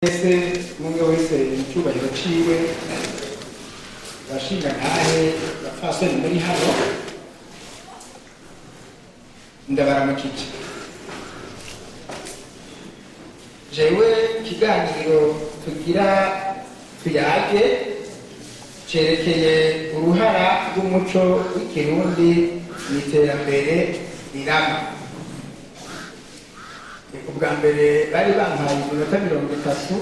Wese, umwe wese mu cyubahiro ciwe, bashingantahe, bapfasoni muri hano, ndabaramukije. Jewe ikiganiro tugira tuyage cerekeye uruhara rw'umuco w'Ikirundi mu iterambere rirama. Ubwa mbere bari bampaye iminota 30,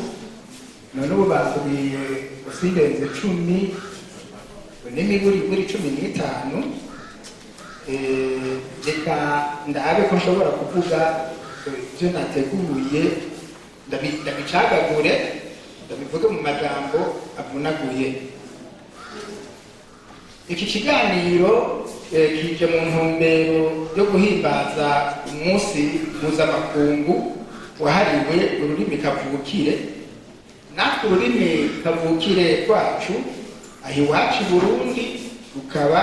none ubu basubiye usindenze 10 n'imiburiburi 15. Reka ndabe ko nshobora kuvuga ibyo nateguye, ndabicagagure, ndabivuge mu majambo avunaguye. Iki kiganiro kije mu ntumbero yo guhimbaza umunsi mpuzamakungu wahariwe ururimi kavukire. Natwe ururimi kavukire rwacu aho iwacu i Burundi rukaba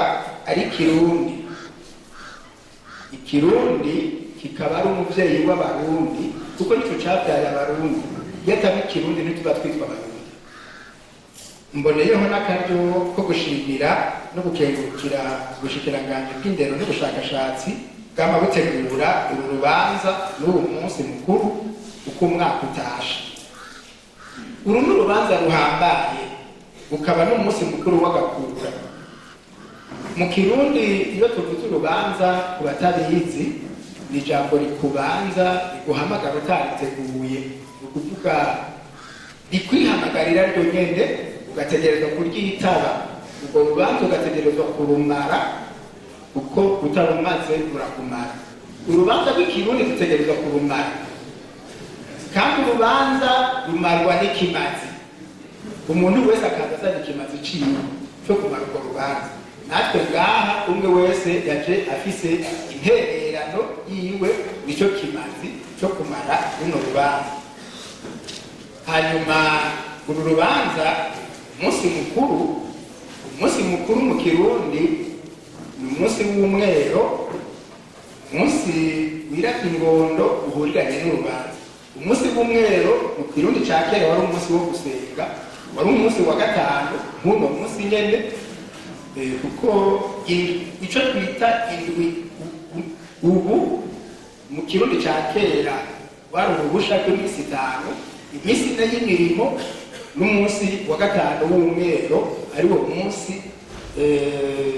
ari Kirundi, Ikirundi kikaba ari umuvyeyi w'Abarundi, kuko nico cabyaye Abarundi. Iyo ataba Ikirundi ntituba twitwa Abarundi. Mboneyeho n'akaryo ko gushimira no gukengurukira ubushikiranganji bw'indero n'ubushakashatsi bwama butegura uru rubanza n'uwo munsi mukuru uko umwaka utashe. Uru ni urubanza ruhambaye, ukaba n'umunsi mukuru w'agakura. Mu Kirundi iyo tuvuze urubanza, ku batabizi, ni ijambo rikubanza, riguhamagara utariteguye, ni ukuvuga rikwihamagarira ryo nyene, ugategerezwa kuryitaba. Urwo rubanza ugategerezwa kurumara, kuko utarumaze rurakumara. Urubanza rw'Ikirundi dutegerezwa kurumara, kandi urubanza rumarwa n'ikimazi. Umuntu wese akaza azana ikimazi ciwe cyo kumara urwo rubanza. Natwe ngaha umwe wese yaje afise intererano yiwe, nico kimazi cyo kumara runo rubanza. Hanyuma uru rubanza, umunsi mukuru, umunsi mukuru mu Kirundi ni umunsi w'umwero, umunsi wirata ingondo uhuriranye n'urubanza. Umunsi w'umwero mu Kirundi ca kera wari umunsi wo gusenga, wari umunsi wa gatanu nk'uno munsi nyene, kuko ico twita indwi ubu mu Kirundi ca kera wari uruhusha rw'iminsi 5, iminsi 4 y'imirimo n'umunsi wa gatanu w'umwero, ariwo munsi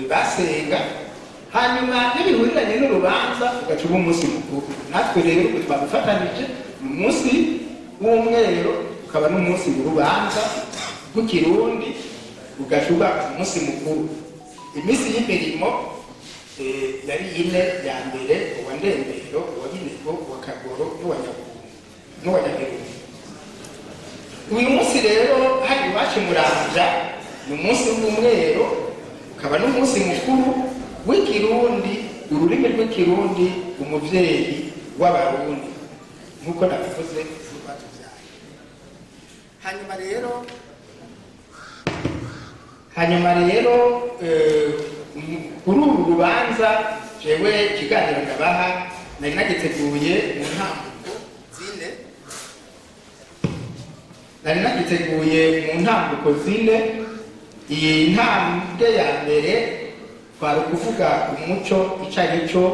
basenga. Hanyuma n'ibihuriranye n'urubanza ugaca uba umunsi mukuru. Natwe rero ubwo twabifatanije, ni umunsi w'umwero ukaba n'umunsi w'urubanza rw'Ikirundi, ugaca uba umunsi mukuru. Iminsi y'imirimo yari 4 ya mbere: uwa Ndembero, uwa Binego, uwa Kagoro n'uwa Nyabirundi. Uyu munsi rero hari iwacu Muramvya ni umunsi w'umwero, ukaba n'umunsi mukuru w'Ikirundi, ururimi rw'Ikirundi, umuvyeyi w'Abarundi, nk'uko nabivuze rwatuvyaye. Hanyuma rero kuri uru rubanza, jewe ikiganiro ndabaha nari nagiteguye mu ntambuko zine, nari nagiteguye mu ntambuko zine. Iyi ntambwe ya mbere twari ukuvuga umuco ico ari cyo,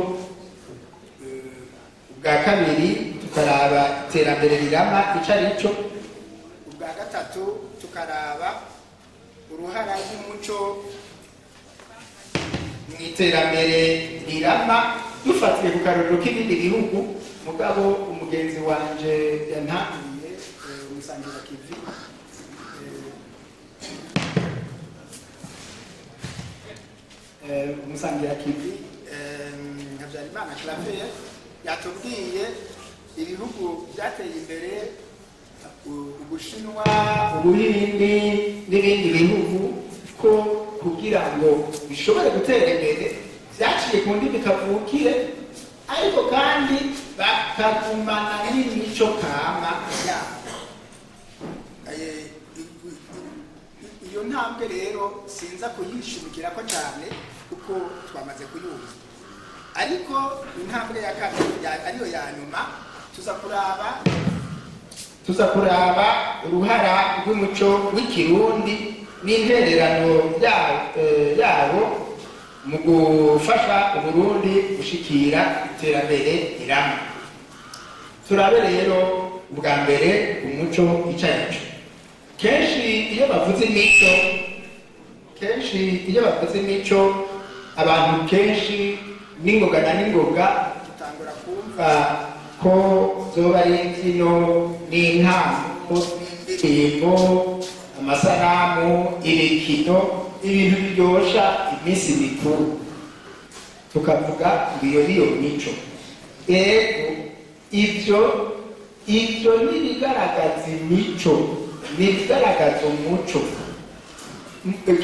ubwa kabiri tukaraba iterambere rirama ico ari cyo, ubwa gatatu tukaraba uruhara rw'umuco mu iterambere rirama dufatiye ku karorero k'ibindi bihugu. Mugabo umugenzi wanje yantangiye, umusangira kivi, umusangira kivi Habyarimana Claver, yatubwiye ibihugu byateye imbere, Ubushinwa, Ubuhindi n'ibindi bihugu, ko kugira ngo bishobore gutera imbere byaciye ku ndimi kavukire, ariko kandi bakagumana n'imico kama yabo. Iyo ntambwe rero sinza kuyishimikirako cyane kuko twamaze kuyumva. Ariko intambwe ya kabiri, ariyo ya nyuma, tuza kuraba Tuza kuraba uruhara rw'umuco w'ikirundi n'intererano yabo mu gufasha Uburundi gushikira iterambere rirama. Turabe rero ubwa mbere umuco ico arico. Kenshi iyo bavuze imico, kenshi iyo bavuze imico, abantu kenshi n'ingoga na n'ingoga tutangura kumva ko zoba ari imbyino n'intango, n'indirimbo, amasanamu, imikino, ibintu biryosha iminsi mikuru, tukavuga ngo iyo niyo mico. Ego, ivyo n'ibigaragaza imico, n'ibigaragaza umuco.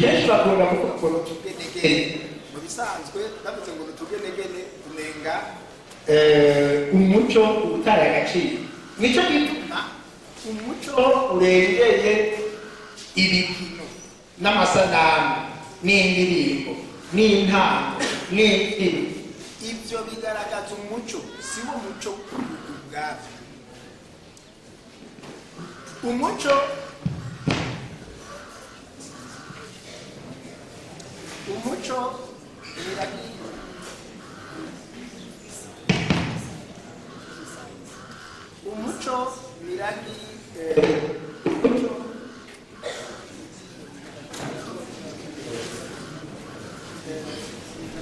Kenshi bakunda kuvuga ngo tugenegene. Mu bisanzwe bavuze ngo tugenegene umenga umuco ubutaye agaciro. Nico gituma umuco urengeye ibikino n'amasanamu n'indirimbo n'intango n'imbyino. Ivyo bigaragaza umuco, si wo muco ubwabyo. Umuco umuco miragi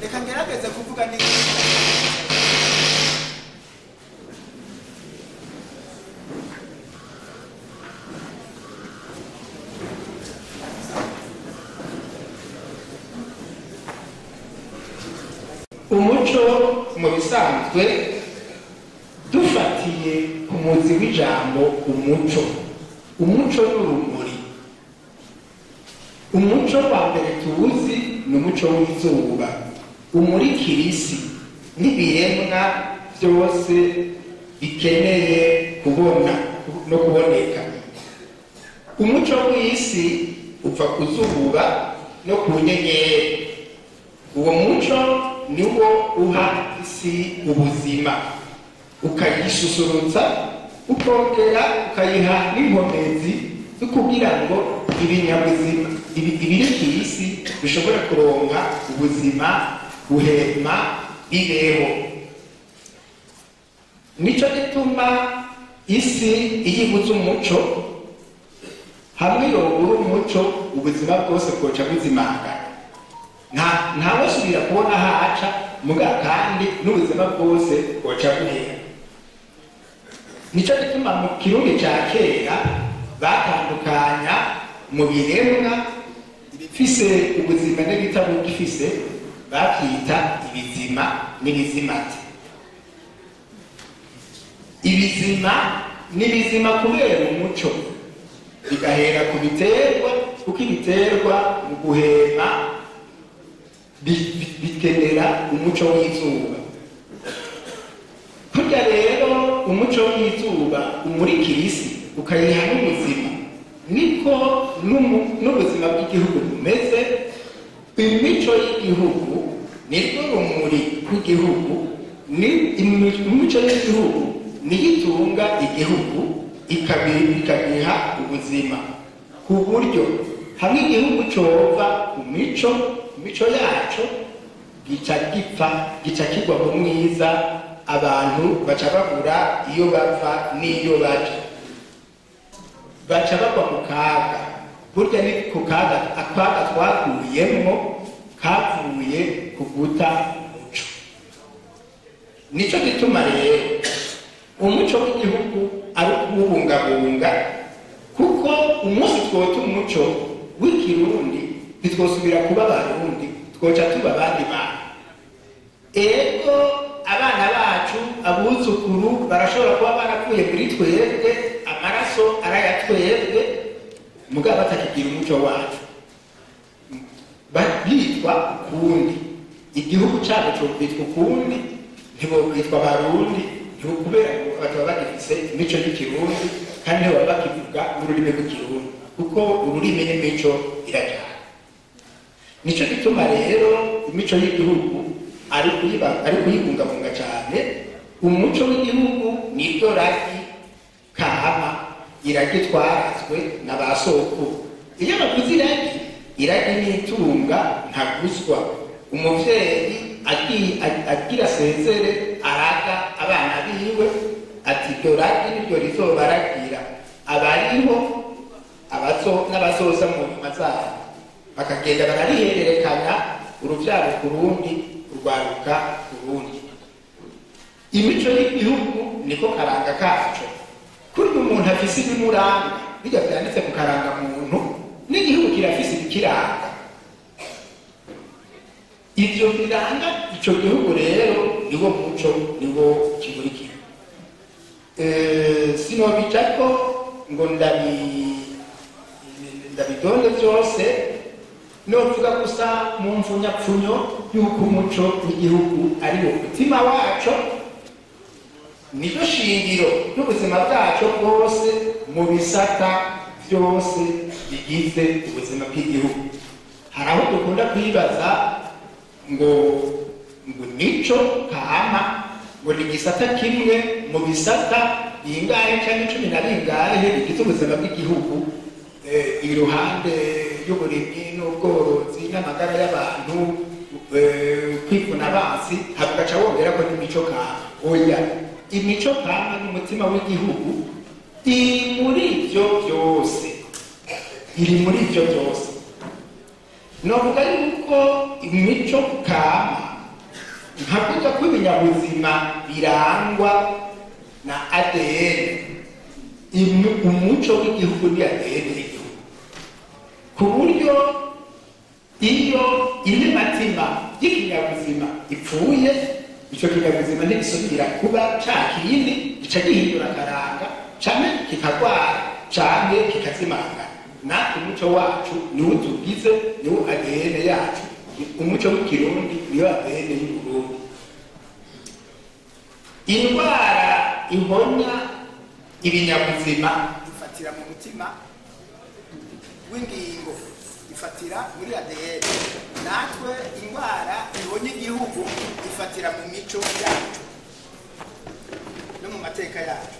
reka ngerageze kuvuga neza. Umuco mu bisanzwe dufatiye ku muzi w'ijambo umuco. Umuco n'urumuri. Umuco wa mbere tuwuzi ni umuco w'izuba umurikira isi n'ibiremwa byose bikeneye kubona no kuboneka. Umuco w'isi uva ku zuba no ku nyenyeri. Uwo muco niwo uha isi ubuzima, ukayisusurutsa, ukongera ukayiha n'inkomezi zo kugira ngo ibinyabuzima ibiri ku isi bishobore kuronka ubuzima, guhema, bibeho. Nico gituma isi iyo ibuze umuco, hamwe yobura umuco, ubuzima bwose bwoca buzimangana. Ntawusubira kubona haca muga, kandi n'ubuzima bwose bwoca buhera. Nico gituma mu Kirundi ca kera batandukanya mu biremwa ibifise ubuzima n'ibitabugifise, bavyita ibizima n'ibizimate. Ibizima n'ibizima kubera umuco, bigahera ku biterwa, kuko ibiterwa mu guhema bikenera umuco w'izuba. Kurya rero umuco w'izuba umurikira isi ukayiha n'ubuzima, niko n'ubuzima bw'igihugu bumeze. Imico y'igihugu nirwo rumuri rw'igihugu, imico y'igihugu niyo itunga igihugu ikagiha ubuzima, ku buryo hamwe igihugu cova ku mico, imico yaco gica gipfa, gica kigwa mu mwiza, abantu baca babura iyo bava n'iyo baja, baca bagwa ku kaga. Burya ni ku kaga, akaga twakuyemwo kavuye ku guta umuco. Nico gituma rero umuco w'igihugu ari ukuwubungabunga, kuko umunsi twota umuco w'ikirundi ntitwosubira kuba abarundi, twoca tuba abandi bantu. Ego, abana bacu, abuzukuru barashobora kuba baravuye muri twebwe, amaraso arayatwebwe, mugabo batakigira umuco wacu, bitwa ukundi. Igihugu cabo cokwitwa ukundi, ntibokwitwa abarundi, kubera ngo bataba bagifise imico y'ikirundi, kandi ntibaba bakivuga n'ururimi rw'ikirundi, kuko ururimi n'imico irajana. Nico gituma rero imico y'igihugu ari kuyibungabunga cyane. Umuco w'igihugu niryo ragi kama Iragi twarazwe na ba sokuru. Iyo bavuze iragi, iragi ni itunga ntaguzwa. Umuvyeyi agira asezere araga abana biwe ati iryo ragi niryo rizobaragira abariho n'abazoza mu nyuma zabo, bakagenda bararihererekanya uruvyaro ku rundi, urwaruka ku rundi. Imico y'igihugu niko karanga kaco. Kuri umuntu afise ibimuranga, bijya vyanditse ku karanga muntu, n'igihugu kirafise ibikiranga. Ivyo biranga ico gihugu rero niwo muco, niwo kimurikira. Sinobicako ngo ndabidonde vyose, novuga gusa mu mfunyapfunyo y'uko umuco w'igihugu ari wo mutima waco, niryo shingiro ry'ubuzima bwaco bwose mu bisata vyose bigize ubuzima bw'igihugu. Hari aho dukunda kwibaza ngo nico kama, ngo ni igisata kimwe mu bisata bingahe canke 10 na bingahe bigize ubuzima bw'igihugu, iruhande y'uburimyi n'ubworozi n'amagara y'abantu, kwivuna abansi, hagaca wongera ko n'imico kama. Oya, imico kama n'umutima w'igihugu iri muri ivyo vyose, iri muri ivyo vyose. Novuga yuko imico kama nka kurya kw'ibinyabuzima birangwa na ADN, umuco w'igihugu ni ADN y'igihugu, ku buryo iyo intimatima y'ikinyabuzima ipfuye, ico kinyabuzima ntigisubira kuba ca kindi, gica gihindura akaranga, canke kikagwara, canke kikazimangana. Natwe umuco wacu niwo tugize, niwo ADN yacu. Umuco w'ikirundi niyo ADN y'Uburundi. Indwara ihonya ibinyabuzima ifatira mu mutima w'ingingo, ifatira muri ADN. Natwe indwara ihonya igihugu ifatira mu mico yacu no mu mateka yacu.